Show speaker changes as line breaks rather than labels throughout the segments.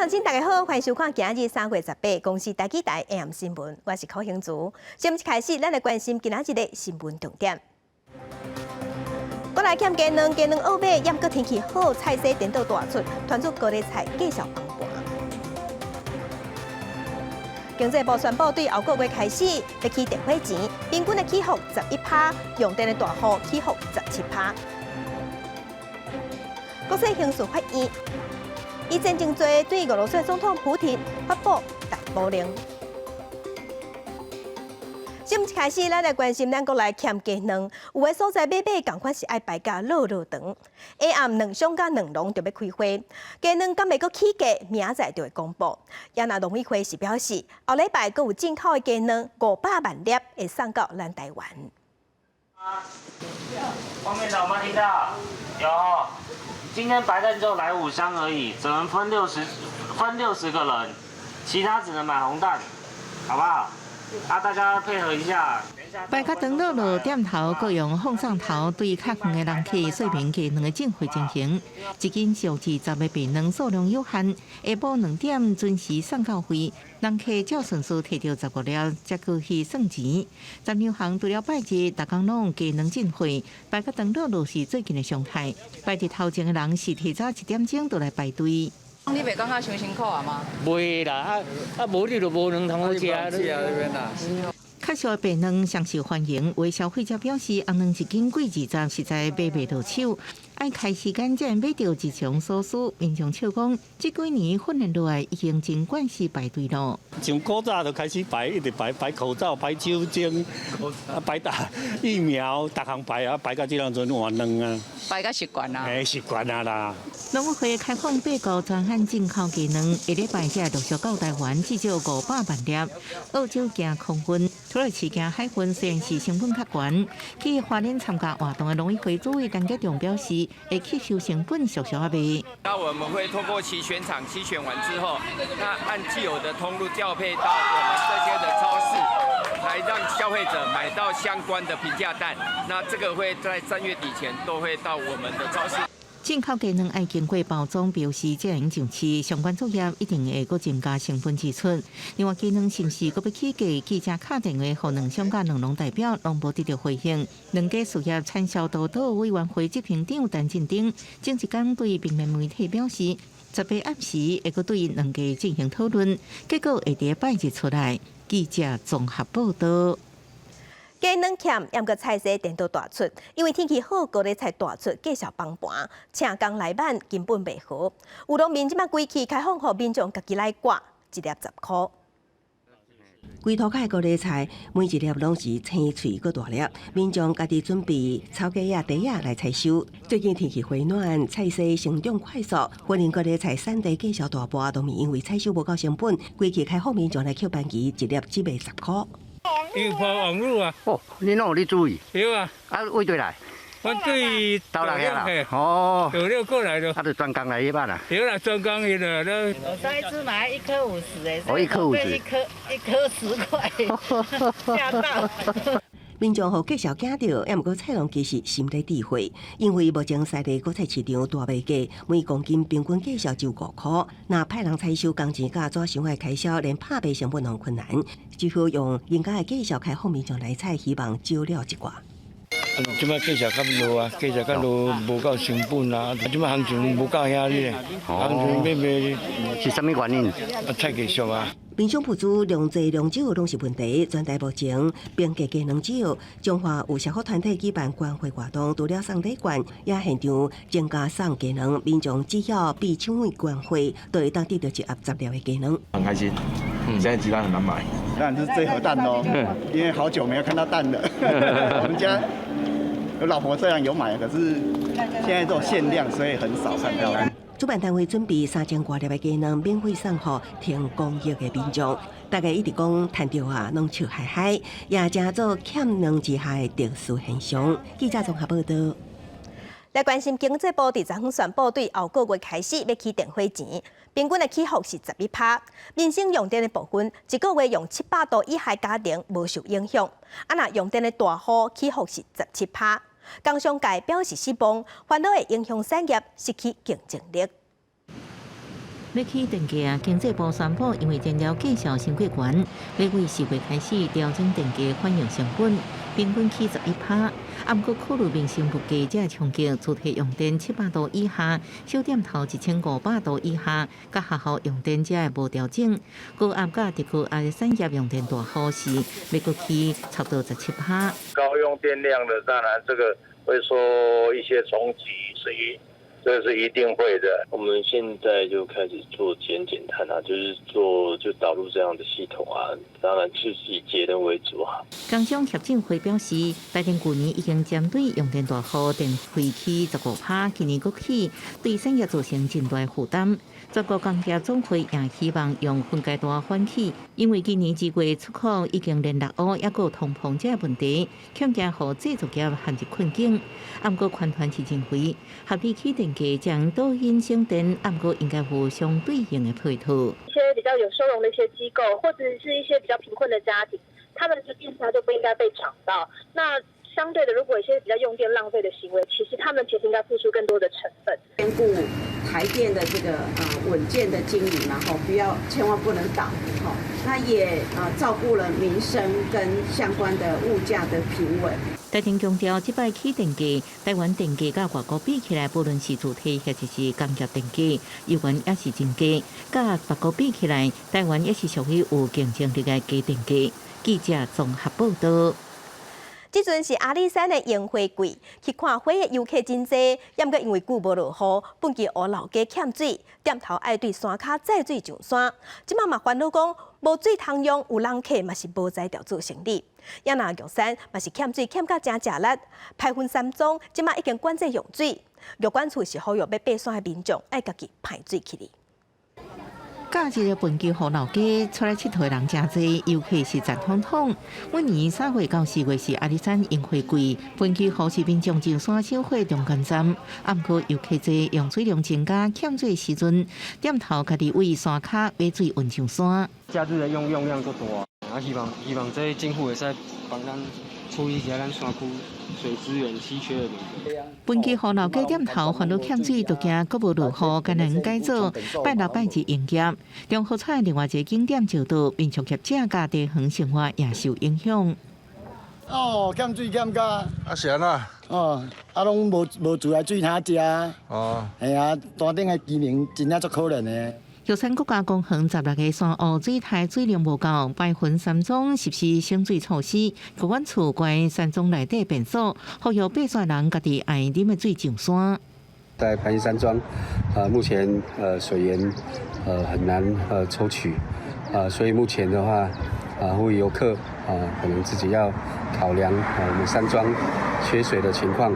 鄉親，大家好，歡迎收看今日3月18公視台語台 AM 新聞，我是柯興竹。節目開始，咱來關心今仔日的新聞重點。國內欠雞卵，雞卵惡買，猶閣天氣好，菜市顛倒大出，傳出高麗菜繼續崩盤。經濟部宣布對後個月開始欲起電火錢，平均的起幅11趴，用電的大戶起幅17趴。國際刑事法院以戰爭罪對俄羅斯總統普廷發布逮捕令。節目開始，咱來關心咱國內欠雞卵，有的所在買買仝款是愛排甲落落長。下暗卵商佮卵農就欲開會，雞卵敢會閣起價，明仔載就會公布。也若農委會是表示，後禮拜閣有進口的雞卵500萬粒會送到咱台灣。
後面的有沒有聽到？有。今天白蛋就來5箱而已，只能分六十，分60個人，其他只能買紅蛋，好不好？啊，大家配合一下。
排較長落落店頭各用放送頭對較遠的人客說明雞卵的進貨情形。一斤上二十的白卵數量有限，下晡2點準時送到位。人客照順序提著15粒，才閣去算錢。12行除了拜日，逐工攏雞卵進貨，排較長落落是最近的常態。排佇頭前的人是提早1點鐘就來排隊。
你袂感覺傷辛苦啊嗎？
袂啦，啊啊無你就無卵通好食。
較俗的白卵上受歡迎，有消費者表示，紅卵一斤貴20，實在買袂落手。愛開時間才會買著日常所需。民眾笑講，這幾年訓練落來已經真慣勢排隊咯。
從古早就開始排，一直排排口罩、排酒精、排打疫苗，逐項排啊，排到這當陣換卵啊。
排甲習慣啊。
欸，習慣啊啦。
農委會開放八國專案進口雞卵，下禮拜才陸續到台灣，至少500萬粒。澳洲驚空運，土耳其驚海運，雖然是成本較懸。去花蓮參加活動的農委會主委陳吉仲表示，會吸收成本，俗俗仔賣。
那我們會透過期選場期選完之後，那按既有的通路調配到我們這些的超市，來讓消費者買到相關的平價蛋。那這個會在3月底前都會到我們的超市。
進口雞卵愛經過包裝標示，才會上市，相關作業一定會閣增加成本支出。另外，雞卵是毋是閣欲起價？記者敲電話予卵商佮卵農代表，攏無得著回應。卵家事業產銷督導委員會執行長陳進丁，前一工對平面媒體表示，18暗時會閣對卵價進行討論，結果會佇拜日出來。記者綜合報道。
雞卵欠，猶閣菜市顛倒大出，因為天氣好，高麗菜大出，繼續崩盤，請工來挽根本袂好。有農民這擺規氣開放，予民眾家己來割，一粒10箍。
規塗跤的高麗菜，每一粒攏是青翠閣大粒，民眾家己準備草粿仔、袋仔來採收。最近天氣回暖，菜市成長快速，雲林高麗菜產地繼續大波，都是因為採收無夠成本，規氣開放民眾來抾番薯，一粒只賣10箍。
有破網路啊！
哦，你攏有咧注意？
有啊。
啊，佗佗來？
我對
斗六遐啦。哦。
斗六過來的。
啊，就專工來彼擺啦。
對啦，專工去啦。
我上一次買1顆50欸。
哦，1顆50。
一顆一顆10塊，嚇到。
民眾予繼續驚著，猶毋過菜農其實心咧智慧，因為目前在地果菜市場大賣價，每公斤平均價數只有5箍。若派人採收工錢佮紙箱的開銷，連拍賣成本攏困難，只好用人家的價數開放民眾來採，希望少了一寡。
這擺價數較落啊，價數較落，無夠成本啊。這擺行情無夠遐爾，行情欲賣
是啥物原因？
啊，菜價俗啊。
民眾不足，量濟量少攏是問題。全台目前平價雞卵少，彰化有社福團體舉辦關懷活動，除了送禮券，也現場增加送雞卵。民眾只要比手語關懷，就會當得著一盒10粒的雞卵。
很開心，現在雞蛋很難買。
當然是這盒蛋咯，因為好久沒有看到蛋了。我們家有老婆雖然有買，可是現在都限量，所以很少看到。
主辦單位準備3000外粒的雞卵，免費送予聽公益的民眾。大家一直講趁著啊，攏笑嗨嗨，也成做欠卵之下的特殊現象。記者綜合報道。
來關心經濟部佇昨昏宣布，對後個月開始欲起電火錢，平均的起幅是11趴。民生用電的部分，一個月用700度以下家庭無受影響。啊，若用電的大戶起幅是17趴。工商界表示失望，煩惱會影響產業失去競爭力。
欲起電價，經濟部宣布，因為電料價數傷過懸，欲對4月開始調整電價反映成本，平均起11%。啊，毋過考慮民生物價這衝擊，住宅用電700度以下，小店頭1500度以下，佮學校用電這會無調整。高壓佮特高壓的產業用電大戶是欲閣起差不多17%。
高用電量的，當然這個會受一些衝擊，這是一定會的。
我們現在就開始做節減碳啊，就是做就導入這樣的系統啊，當然就是以節能為主啊。
工商協進會表示，台電舊年已經針對用電大戶電費起15%，今年閣起，對產業造成真大負擔。全國工業總會也希望用分階段緩起，因為今年2月出口已經連六烏，抑閣有通膨這個問題，恐驚予製造業陷入困境。啊，毋過環團是認為合理起電價將導引省電，啊，毋過應該有相對應的配套。
一些比較有收容的一些機構，或者是一些比較貧困的家庭，他們的電費就不應該被漲到。那相對的，如果一些比較用電浪費的行為，其實他們其實應該付出更多的成本。
兼顧台電的這個穩健的經營，然後不要千萬不能倒，吼，那也照顧了民生跟相關的物價的平穩。
台電強調，這擺起電價，台灣電價佮外國比起來，無論是住宅抑是工業電價，猶原也是真低。佮別國比起來，台灣也是屬於有競爭力的低電價。記者綜合報道。
這陣是阿里山的櫻花季，去看花的遊客真濟，毋過因為久無落雨，畚箕湖老街欠水，店頭愛對山跤載水上山。這馬嘛煩惱講，無水通用，有人客嘛是無才調做生理。也若玉山嘛是欠水欠甲誠食力，排雲山莊這馬已經管制用水，玉管處是呼籲欲爬山的民眾愛家己排水起來。
假日的畚箕湖老街出來𨑨迌的人誠濟，遊客是讚統統。每年3月到4月是阿里山櫻花季，畚箕湖是民眾上山賞花中間站。啊，毋過遊客濟，用水量增加，欠水時陣，店頭家己對山跤買水運上山。
假日的用量就多啊，希望這政府會使幫咱處理一下咱山區水資源稀缺的問題。
畚箕湖老街店頭煩惱欠水，都驚閣無落雨，艱難改做拜六拜日營業。中和村另外一個景點石道，民宿業者佮地方生活也受影響。
哦，欠水欠甲。
啊是按怎？
哦，啊攏無自來水通食。哦。係啊，山頂的居民真正足可憐的。
玉山國家公園16個山湖水苔水量無夠，排雲山莊實施省水措施，國管處關山莊內底便所，呼籲爬山人家己愛啉的水上山。
在排雲山莊，目前水源很難抽取，啊，所以目前的話，啊，呼籲遊客啊，可能自己要考量啊，我們山莊缺水的情況，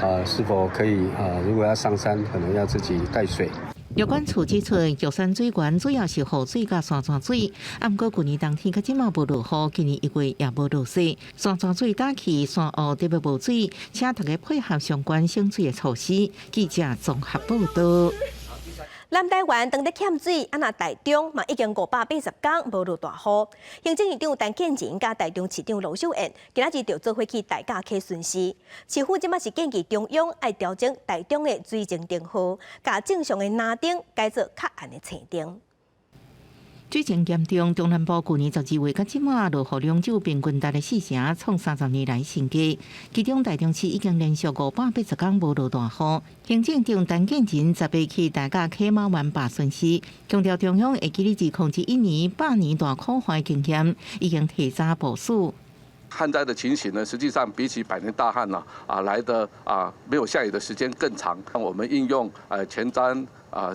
啊，是否可以啊？如果要上山，可能要自己帶水。
藥管處指出，玉山水源主要是雨水佮山泉水，啊，毋過舊年冬天到這馬無落雨，今年1月也無落雪，山泉水乾去，山湖特別無水，請大家配合相關省水的措施。記者綜合報道。
南台灣當咧欠水，啊若台中嘛已經580天無落大雨。行政院長陳建仁佮台中市長盧秀燕今仔日就做伙去大甲溪巡視。市府這馬是建議中央愛調整台中的水情燈號，共正常的藍燈改做較暗的青燈。
水情嚴重，中南部舊年12月到這馬落雨量只有平均達咧四成，創30年來新低。其中台中市已經連續580天無落大雨。行政長陳建仁10日去大甲溪馬灣壩巡視，強調中央會記得2001年百年大苦旱經驗，已經提早部署。
旱災的情形呢，實際上比起百年大旱呢，來的沒有下雨的時間更長。我們應用前瞻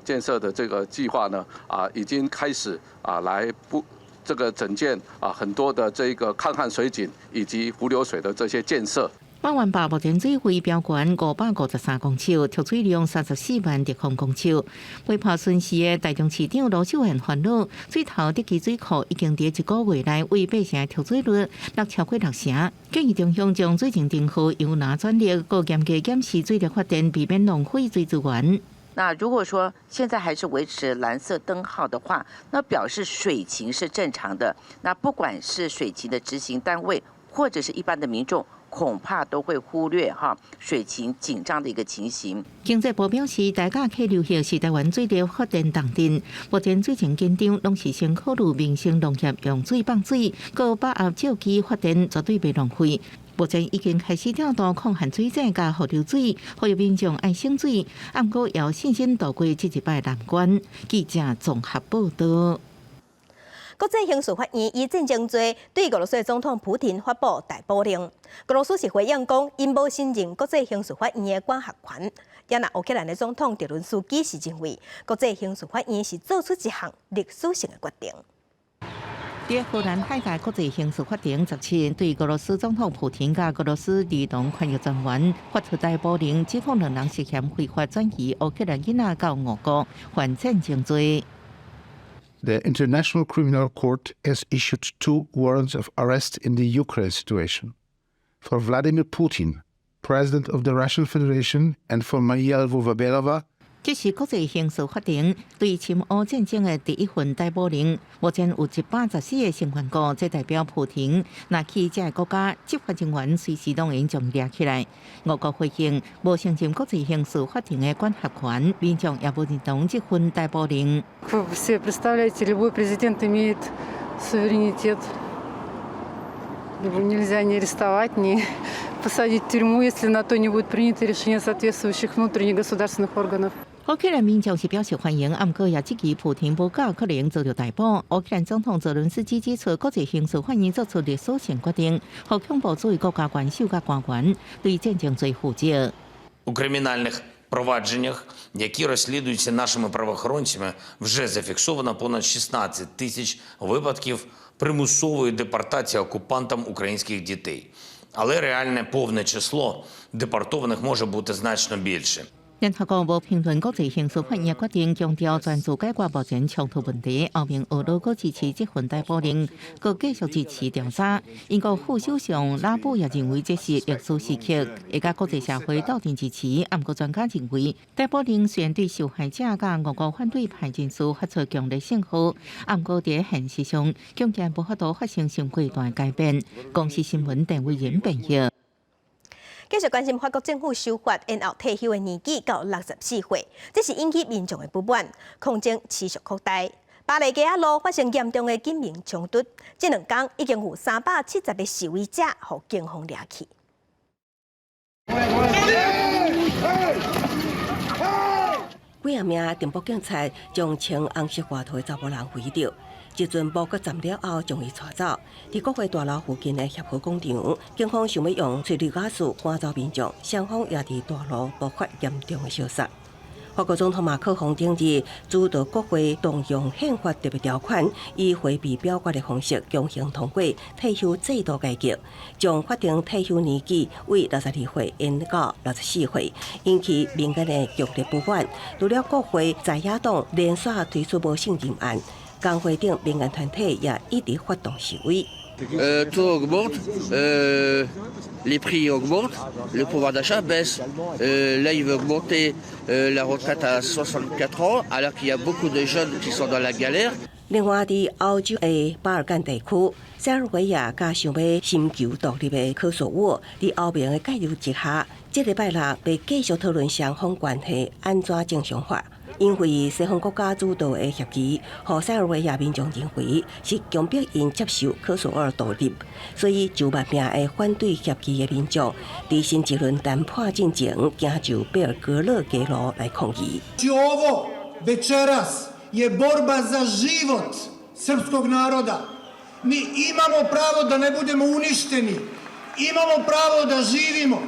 建設的這個計劃呢，已經開始來不這個整建很多的這個抗旱水井以及伏流水的這些建設。
馬灣壩目前水位飆懸553公尺，蓄水量34萬立方公尺。陪伴巡視的台中市長盧秀燕煩惱，水頭德基水庫已經佇一個月內為八成的蓄水率落超過六成，建議中央將水情燈號由藍轉綠，閣嚴格檢視水力發電，避免浪費水資源。
那如果說現在還是維持藍色燈號的話，那表示水情是正常的。那不管是水情的執行單位，或者是一般的民眾，恐怕都會忽略哈水情緊張的一個情形。
經濟部表示，大甲溪流域是台灣水力發電重鎮，目前水情緊張，攏是先考慮民生農業用水放水，閣把握照機發電，絕對袂浪費。目前已經開始調度抗旱水井佮河流水，呼籲民眾愛省水，毋過有信心渡過這一擺難關。記者綜合報道。
國際刑事法院以戰爭罪對俄羅斯總統普廷發布逮捕令。俄羅斯是回應講，𪜶無承認國際刑事法院的管轄權。也若烏克蘭的總統澤倫斯基是認為，國際刑事法院是做出一項歷史性的決定。
佇荷蘭海牙國際刑事法庭17日對俄羅斯總統普廷佮俄羅斯兒童權益專員發出逮捕令，指控兩人涉嫌非法轉移烏克蘭囡仔到俄國，犯戰爭罪。
The International Criminal Court has issued two warrants of arrest in the Ukraine situation for Vladimir Putin, President of the Russian Federation, and for Maria Lvova-Belova.
這是國際刑事法庭對侵烏戰爭的第一份逮捕令。目前有114個成員國，這代表普廷若去這个國家，執法人員隨時攏會將伊掠起來。俄國回應無承認國際刑事法庭的管轄權，民眾也無認同這份逮捕令。
Вы себе представляете, любой президент имеет суверенитет. Его нельзя ни арестовать, ни посадить в тюрьму, если на то не будет принято решение соответствующих внутренних государственных органов.
烏克蘭民眾是表示歡迎，毋過也質疑普廷無夠可能遭著逮捕。烏克蘭總統澤倫斯基指出，國際刑事法院做出歷史性決定，予恐怖主義國家元首佮官員對戰爭罪負責。
У кримінальних провадженнях, які розслідуються нашими правоохоронцями, вже зафіксовано понад 16 тисяч випадків примусової депортації окупантам українських дітей. Але реальне повне число депортованих може бути значно більше.
聯合國無評論國際刑事法院決定，強調專注解決目前衝突問題。歐盟俄羅閣支持這份逮捕令，閣繼續支持調查。英國副首相拉布也認為這是歷史時刻，會佮國際社會鬥陣支持。毋過專家認為，逮捕令雖然對受害者佮俄國反對派人士發出強烈信號，毋過佇現實上，恐驚無法度發生傷過大改變。公視新聞鄧偉仁編譯。
繼續關心法國政府修法延後退休的年紀到64歲，這是引起民眾的不滿，抗爭持續擴大。巴黎街仔路發生嚴重的警民衝突，這兩工已經有370個示威者予警方掠去。
幾仔名巡捕警察將穿紅色外套的查埔人圍著，一陣無閣站了後，將伊帶走。佇國會大樓附近的協和廣場，警方想欲用催淚瓦斯趕走民眾，雙方也佇大路爆發嚴重的相殺。法國總統馬克宏頂日主導國會動用憲法特別條款，以迴避表決的方式強行通過退休制度改革，將法定退休年紀為62歲延到64歲，引起民間的強烈不滿。除了國會在野黨連續提出無信任案，工會等民間團體也一直發動示威。
Tout augmente, les prix augmentent, le pouvoir d'achat baisse. Là, il veut augmenter la retraite à 64 ans, alors qu'il y a beaucoup de jeunes qui sont dans la galère.
另外，佇歐洲的巴爾幹地區，塞爾維亞佮想欲尋求獨立的科索沃，佇歐盟的介入之下，這禮拜六欲繼續討論雙方關係按怎正常化。因為西方國家主導的協議，予塞爾維亞民眾認為是強迫𪜶接受科索沃獨立，所以上萬名的反對協議的民眾，佇新一輪談判進前，行上貝爾格勒街路來抗議。
Ovo večeras je borba za život srpskog naroda. Mi imamo pravo da ne budemo uništeni. Imamo pravo da živimo.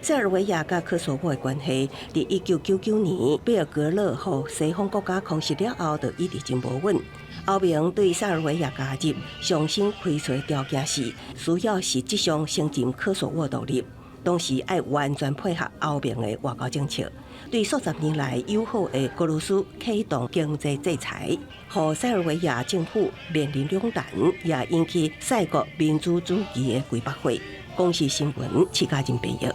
塞爾維亞佮科索沃的關係，佇1999年貝爾格勒予西方國家空襲了後，就一直真無穩。歐盟對塞爾維亞加入重新開出的條件是，需要實質上承認科索沃獨立，同時愛完全配合歐盟的外交政策，對數十年來友好的俄羅斯啟動經濟制裁，予塞爾維亞政府面臨兩難，也引起塞國民主主義的規百會。公視新聞，徐家仁編譯。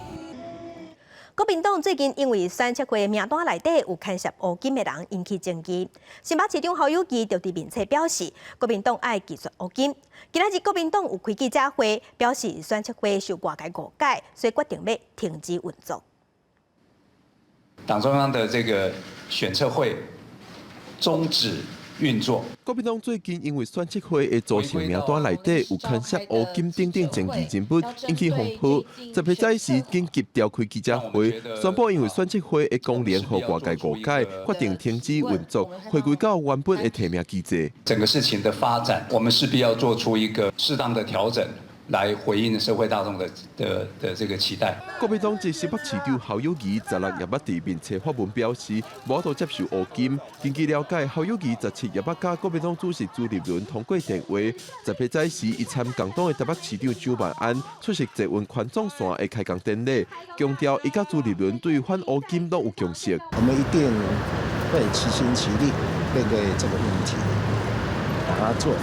國民黨最近因為選策會名單內底有牽涉烏金的人引起爭議。新北市長侯友宜就佇面冊表示，國民黨愛拒絕烏金。今仔日國民黨有開記者會，表示選策會受外界誤解，所以決定欲停止運作。
黨中央的這個選策會終止運作。
國民黨最近因為選策會的組成名單內底有牽涉烏金等等爭議人物，引起風波。10日早時緊急召開記者會，宣布因為選策會的功能予外界誤解，決定停止運作，回歸到原本的提名機制。
整個事情的發展，我們勢必要做出一個適當的調整，來回應社會大眾的這個期待。
國民黨籍新北市長侯友宜16日佇面冊發文表示，無法度接受烏金。根據了解，侯友宜17日佮國民黨主席朱立倫通過電話。18早時，伊參共黨的台北市長蔣萬安出席捷運環總線的開工典禮，強調伊佮朱立倫對反烏金攏有共識。
我們一定會齊心齊力面對這個問題，把它做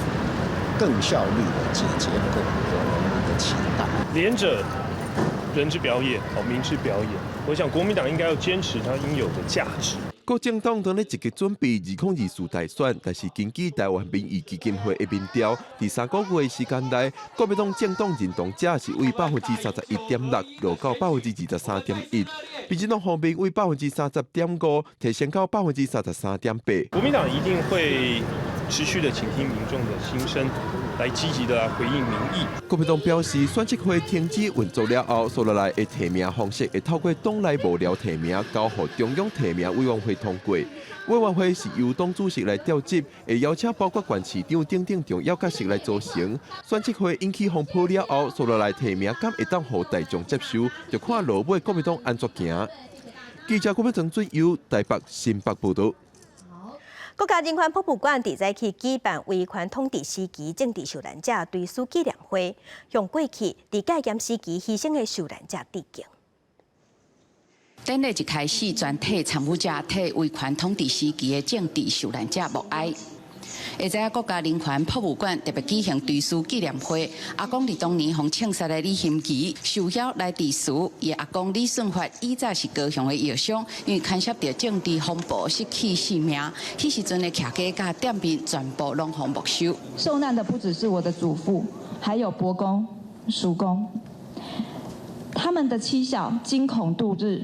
更效率的解決，能夠符合人民的期待。
廉者，人之表也，好民之表也。我想國民黨應該要堅持它應有的價值。
各政黨當咧積極準備2024大選，但是根據台灣民意基金會的民調，佇3個月時間內，國民黨政黨認同者是為31.6%落到23.1%，民進黨方面為30.5%提升到33.8%。
國民黨一定會持續的傾聽民眾的心聲，來積極的來回應民意。
國民黨表示，選策會停止運作了後，紲落來的提名方式會透過黨內幕僚提名，交予中央提名委員會通過。委員會是由黨主席來召集，會邀請包括縣市長等等重要角色來組成。選策會引起風波了後，紲落來提名敢會當予大眾接受，就看落尾國民黨按怎行。記者郭美珍俊優台北新北報導。
國家人權博物館佇早起舉辦威權統治時期政治受難者追思紀念會，向過去佇戒嚴時期犧牲的受難者致敬。
典禮一開始，全體參與者替威權統治時期的政治受難者默哀。會知影國家人權博物館特別舉行追思紀念會，阿公佇當年予槍殺的李欣琪受邀來致辭。伊的阿公李順發以早是高雄的藥商，因為牽涉著政治風暴失去性命。彼時陣的徛家佮店面全部攏予沒收。
受難的不只是我的祖父，還有伯公、叔公，他們的妻小驚恐度日，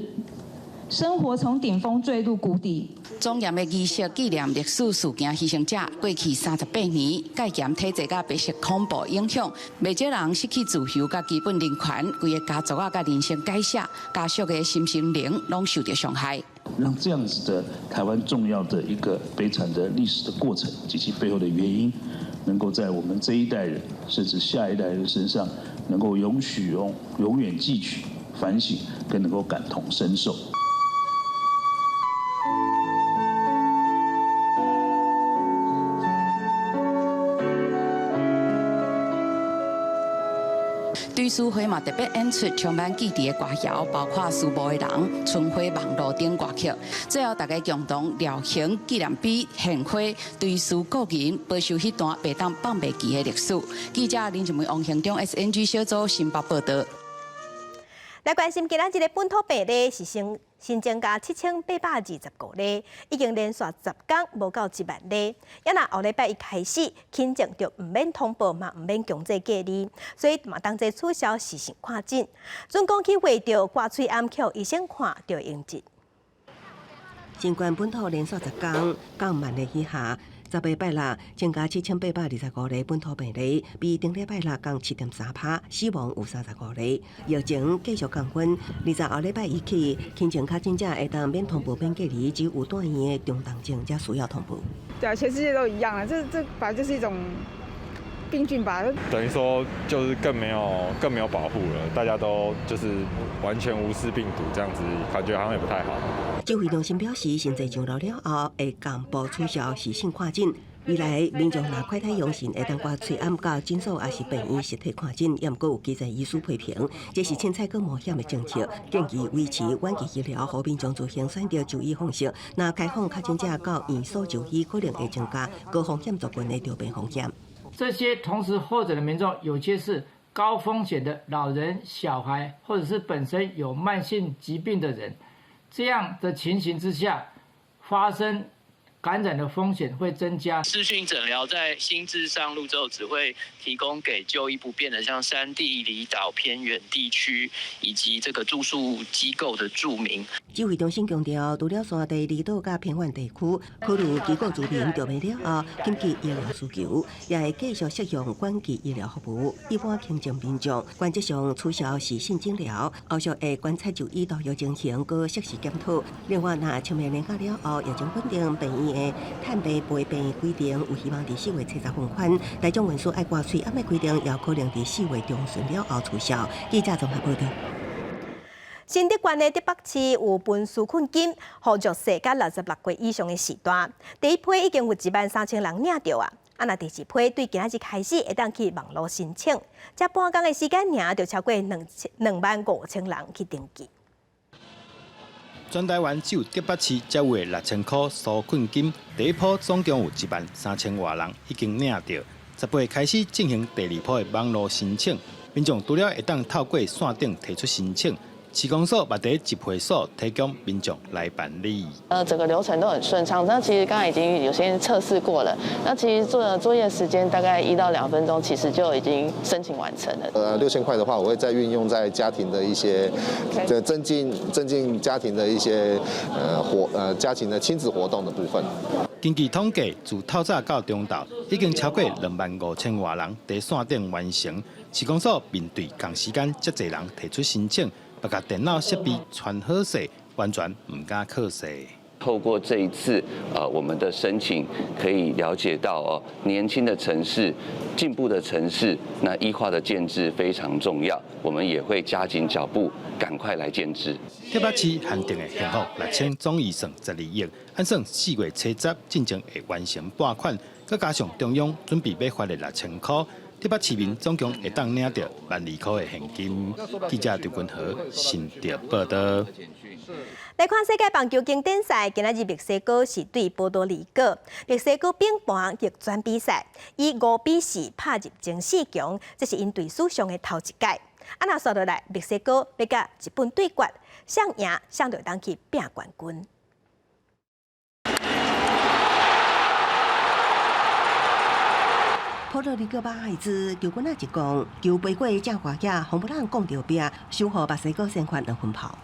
生活從頂峰墜入谷底。
莊嚴的儀式紀念歷史事件犧牲者，過去38年，戒嚴體制佮白色恐怖影響，袂少人失去自由佮基本人權，規個家族仔佮人生改寫，家屬的身心靈攏受著傷害。
讓這樣子的台灣重要的一個悲慘的歷史的過程及其背後的原因，能夠在我們這一代人甚至下一代人身上，能夠永許永永遠記取、反省，更能夠感同身受。
追思會嘛特別演出充滿記憶的歌謠，包括《思慕的人》、《春花望路》等歌曲。最後，大家共同繞行紀念碑獻花，追思故人，保守彼段袂當放袂記的歷史。記者林靜梅、王興中 SNG 小組新北報導。
來關心今仔日的本土病例是新增加7825例，已經連續10天無到1萬例。啊若後禮拜一開始，輕症就毋免通報嘛，毋免強制隔離，所以嘛當作取消視訊看診。準講去畫著掛喙罨予醫生看就應急。
新冠本土連續10天降萬例以下，10日拜六增加7825例本土病例，比頂禮拜六降7.3%，死亡有35例。疫情繼續降溫，20後禮拜一起，輕症確診者會當免通報免隔離，只有住院的中重症才需要通報。
對啊，全世界都一樣啊，這本來就是一種病菌吧。
等於說，就是更沒有保護了，大家都就是完全無視病毒，這樣子感覺好像也不太好。
指揮中心表示，實際上路了後會同步取消視訊看診。未來民眾若快篩陽性，會當掛喙罨到診所，抑是病院實體看診，也毋過有基層醫師批評，這是凊彩閣冒險的政策，建議維持遠距醫療，予民眾自行選擇就醫方式。若開放確診者到院所就醫，可能會增加高風險族群的著病風險。
這些同時確診的民眾，有些是。
高風險的老人、小孩，或者是本身有慢性疾病的人，這樣的情形之下，發生感染的風險會增加。
視訊診療在新制上路之後，只會提供給就醫不便的，像山地、離島、偏遠地區以及這個住宿機構的住民。
指揮中心強調，除了山地、離島佮偏遠地區，考慮機構住民著病了後緊急醫療需求，也會繼續適用遠距醫療服務。一般輕症民眾原則上取消視訊診療，後續會觀察就醫投藥情形，閣適時檢討。另外，若簽名年假了後，疫情穩定，病院的探病陪病規定有希望佇4月70放寬，台中運輸愛掛喙罨的規定，也可能佇4月中旬了後取消。記者綜合報道。
新竹縣的竹北市有分紓困金，予弱勢佮66歲以上的序大。第一批已經有1萬3千人領著啊，啊若第二批對今仔日開始會當去網路申請，才半工的時間爾就超過2萬5千人去登記。
全台灣只有竹北市才有的6000箍紓困金，第一波總共有1萬3千外人已經領著，18開始進行第二波的網路申請，民眾除了會當透過線頂提出申請，市公所嘛佇集會所提供民眾來辦理。
整個流程都很順暢。那其實剛才已經有先測試過了。那其實做作業時間大概1到2分鐘，其實就已經申請完成了。
6000塊的話，我會再運用在家庭的一些，增進家庭的一些家庭的親子活動的部分。
根據統計，自透早到中晝，已經超過2萬5千外人佇線頂完成。市公所面對仝時間遮濟人提出申請。欲共電腦設備傳好勢，完全毋敢靠勢。
透過這一次，我們的申請可以了解到哦，年輕的城市、進步的城市，那 e 化的建置非常重要，我們也會加緊腳步，趕快來建置。
竹北市限定的幸福6000總預算12億，按算4月70進前會完成撥款，閣加上中央準備欲發的6000箍。竹北市民總共會當領著1萬2箍的現金。記者張君和新竹報道。
來看世界棒球經典賽，今仔日墨西哥是對波多黎各，墨西哥反盤逆轉比賽，以5比4拍入前四強，這是𪜶隊史上的頭一擺。啊，若煞落來，墨西哥欲佮日本對決，誰贏誰就會當去拚冠軍。
波多黎各馬孩子球棍仔一摃，球飛過正外野，紅布朗摃著壁，守予墨西哥先發兩分炮。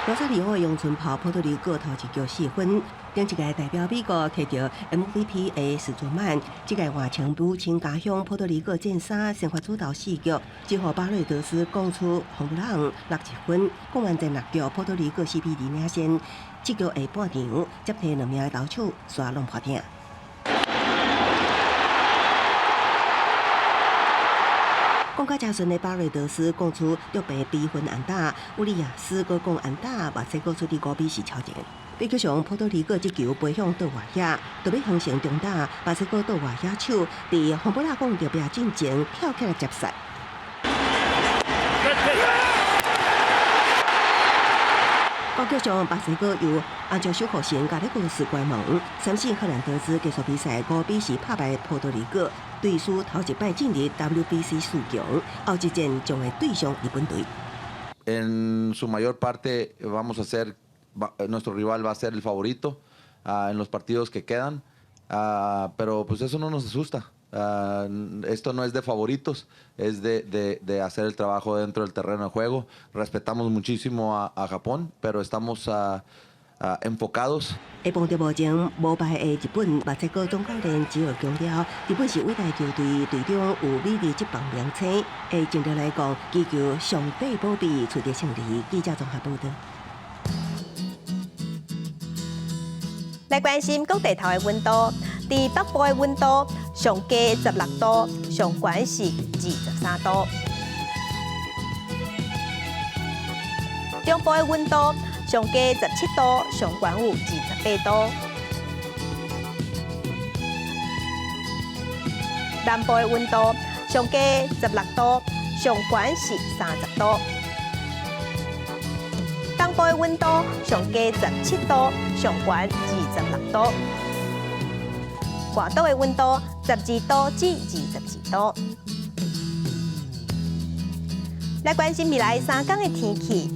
羅薩里奧的陽春炮，波多黎各頭一局4分。頂一屆代表美國摕著 MVP 的史卓曼，這屆換穿母親家鄉波多黎各戰衫，先發主投四局，只予巴瑞德斯攻出紅布朗61分。講完前六局，波多黎各4比2領先，這局下半場接替兩名投手，煞攏破頂。講甲誠順的巴瑞德斯講出著白比分安打，烏里亞斯閣講安打，墨西哥出佇5比4超前。比局上波多黎各這球飛向倒外野，著欲形成長打，墨西哥倒外野手佇洪布拉講著壁進前跳起來接殺。局上墨西哥由安卓守護神加里古斯關門，三振赫蘭德茲結束比賽5比4拍敗波多黎各，隊史頭一擺進入 WBC 四強，後一戰將會對上日本隊。
En su mayor parte vamos a ser, nuestro rival va a ser el favorito en los partidos que quedan, pero pues eso no nos asusta. Esto no es de favoritos, es de hacer el trabajo dentro del terreno de juego. Respetamos muchísimo a Japón, pero estamos enfocados.
會碰著目前無敗的日本墨西哥總教練吉爾強調，日本是偉大球隊，隊中有美麗職棒明星。以戰力來講，祈求上帝保庇取得勝利。記者綜合報道。
來關心各地頭的溫度，佇北部的溫度上低16度，上懸是23度。中部的溫度上低17度，上懸有28度。南部的溫度上低16度，上懸是30度。東部的溫度上低17度，上懸26度。外島的溫度12度至22度。來關心未來3天的天氣。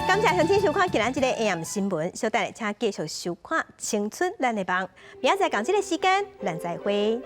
感謝收聽收看今仔這個 AM 新聞，稍等下請繼續收看《青春咱的夢》，明仔載仝這个時間，咱再會。